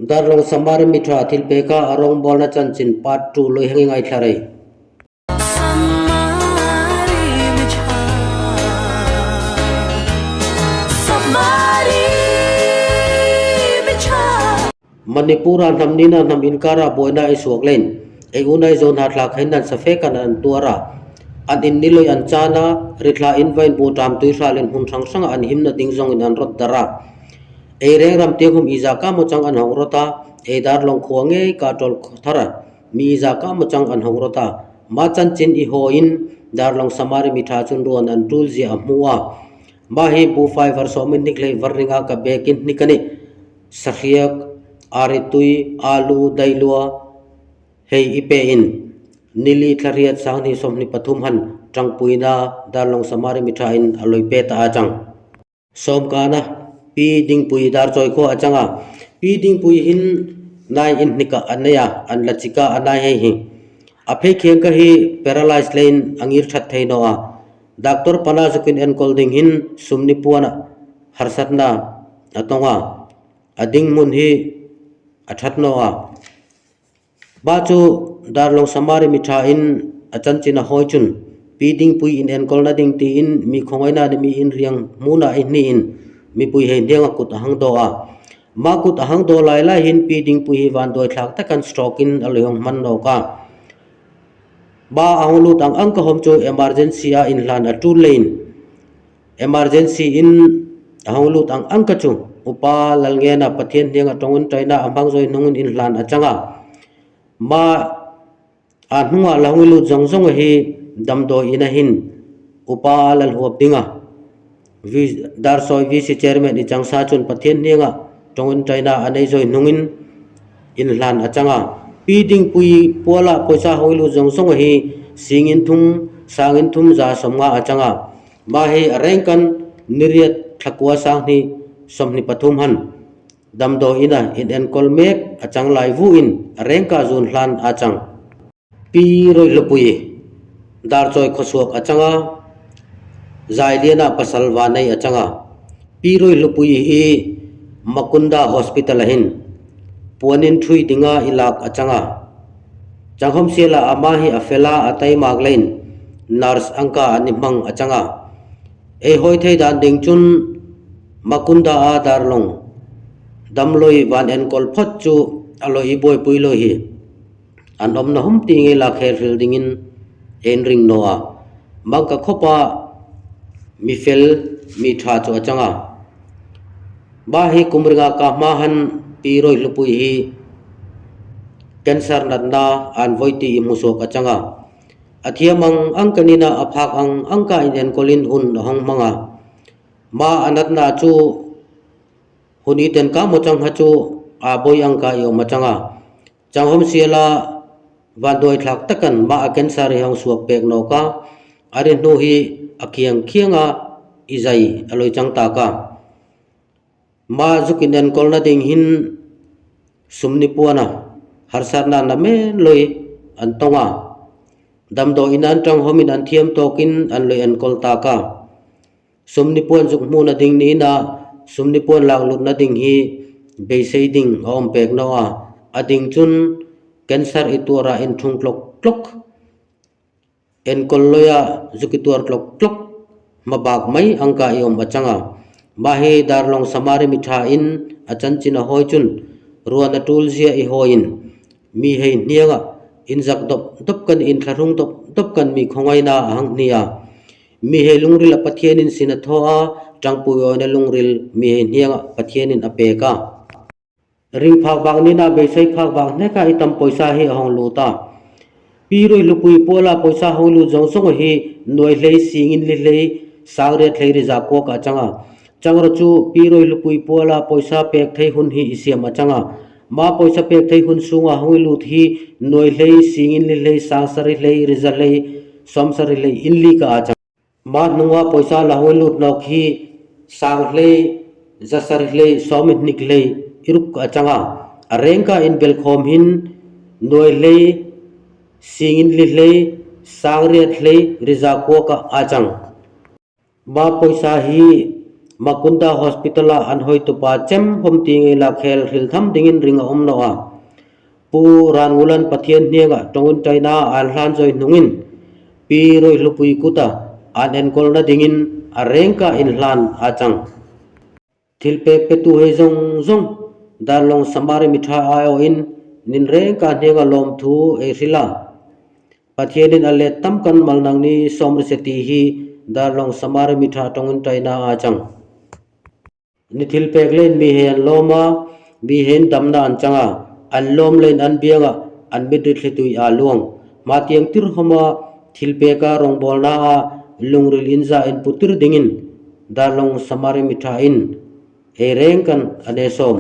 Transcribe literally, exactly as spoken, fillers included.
Darlong Samari Mitha thilpek a rongbawlna chanchin part two loi hang i ngai thla rei. Manipur a hnam nina hnam inkar a buaina i suak len, ei unai zon ha thlak hainan safe kan an tuar a, an inn niloi an chan a, ri tla in vain bu tam tui tla len hmun thang thang a an himna ding zongin an rot dar a. Ei reng ram tiang hum i za ka mo chang an hong rot a, ei Darlong khua ngei ka tol thar a, mi i za ka mo chang an hong rot a. Ma chanchin i haw in, Darlong Samari Mitha chun ruan an tul zia a hmu a. Ma hi bu fai var sawm in hnik lei var ring a ka bek in hnik a nih. Sahriak, ari tui, alu, dailua, hei i pe in. Nili thla riat sang hni sawm hni pathum han, tangpuina, Darlong Samari Mitha in a loi pe ta a chang. Sawm ka na, Pi Dingpui Darchawi khua a chang a. Pi Dingpui hin nai in hnik a a nei a, an la chik a a nai hei hi. A phei khiang ka hi paralyze lein a ngir that thei naw a. Doctor pana zuk in enkol ding hin sum ni puan a harsatna a tong a. A ding mun hi a that naw a. Ba chu Darlong Samari Mitha in a chanchin a hawi chun, Pi Dingpui in enkolna ding tiin mi khongaina ni mi in riang muna i hni in, mipui hei hniang a kut a hang daw a. Ma kut a hang daw lai lai hin Pi Dingpui hi vanduai thlak tak an stroke in a loi hong hman nawk a. Ba a hong lut ang ang ka hom chu emergency a inhlan a tul lein. Emergency in a hong lut ang ang ka chu, Upa Lalngena Pathian hniang a ṭawng un ṭaina a hmang zoi hnungin inhlan a chang a. Ma a hnung a la hong i lut zong zong a hi damdawi in a hin Upa Lalhuap ding a, Darsawi V C chairman i chang sa chun Pathian hniang a ṭawng un ṭaina a nei zoi hnungin inhlan a chang a. Pi Dingpui pual a poisa hong i lut zong zong a hi sing in thum, sang in thum za sawm nga a chang a. Ma hi a reng kan ni riat thla kua sang hni sawm hni pathum han damdawi in a in enkol mek a chang lai vu in a reng ka zun hlan a chang. Pi Roihlupui, Darchawi khawsuak a chang a, Zailian a pasal vanei a chang a. Pi Roihlupui hi Makunda Hospital a hin puan in thui ding a i lak a chang a. Changhawm sial a ama hi a fel a a taimak lein nurse ang ka a ni hmang a chang a. Ei hawi thei dan ding chun Makunda a Darlong damloi van enkol phot chu a loi i buaipui loi hi an omna hum ti ngei la kher hril dingin en ring naw a. Mangkakhopa mi fel mi tha chu a chang a. Ba hi kum ring a ka hma han Pi Roihlupui hi cancer natna an voi ti i hmusuak a chang a. A thiam ang ang ka ni na a phak ang ang ka in enkol in hun a hong hmang a. Ma a natna chu hun i ten ka mo chang ha chu a boi ang ka i om a chang a. Changhawm sial a vanduai thlak tak an ma a cancer hi hong suak pek nawk a. A ri hnu hi a kiang khiang a i zai a loi chang tak a. Ma zuk in enkolna ding hin sum ni puan a harsatna na men loi an tong a. Damdawi in an ṭanghawm in an thiam tawk in an loi enkol tak a. Sum ni puan zuk hmuna ding ni in a sum ni puan lak lutna ding hi beisei ding a om pek naw a. A ding chun cancer i tuar a in thung tlok tlok. Enkol loi a zuk i tuar tlok tlok ma bak mai ang ka i om a chang a. Ma hi Darlong Samari mi tha in a chanchin a hawi chun ruan a tul zia i hawi in mi hei hniang a in zak dop dop kan in thla hrung dop dop kan mi khawngaina a hang hni a. Mi hei lungril a Pathian in sin a thaw a, ṭangpui awina lungril mi hei hniang a Pathian in a pek a. Ring phak bak ni na beisei phak bak hnek a i tam poisa hi a hong lut a. Pi Roihlupui pual a poisa hong lut zong zong a hi nuai hlei sing in li hlei sang riat hlei ri za kuak a chang a. Chang ro chu Pi Roihlupui pual a poisa pek thei hun hi i siam a chang a. Ma poisa pek thei hun sung a hong i lut hi nuai hlei sing in li hlei sang sari hlei ri za hlei sawm sari hlei in li ka a chang. Ma hnung a poisa la hong i lut nawk hi sang hlei za sari hlei sawm in hnik hlei i ruk a chang a. A reng ka in bel khawm hin nuai hlei sing in li hlei sang riat hlei ri za kuak a a chang. Ma poisa hi Makunda Hospital a an hoitupa chem hom ti ngei la khel hril tham dingin ring a om naw a. Pu Rangulan Pathian hniang ah tong in taina an hlan zoi hnung in, Pi Roihlupui kut a an enkolna dingin a rengka in hlan a chang. Thilpek petu hei zong zong, Darlong Samari Mitha aiawh in, nin rengka hniang a lawm thu ei hril a. Pathian in a let tam kan mal nang ni sawm ri se ti hi, Darlong Samari Mitha tong in taina a chang. Ni thilpek len mihei an lawm a, mihei in damna an chang a, an lawm len an biang ah, an mit ri thli tui a luang. Hma tiang tir hom a, thilpek a rongbawlna a, lungril in za in pu tir dingin, Darlong Samari Mitha in, ei rengkan a ne sawm.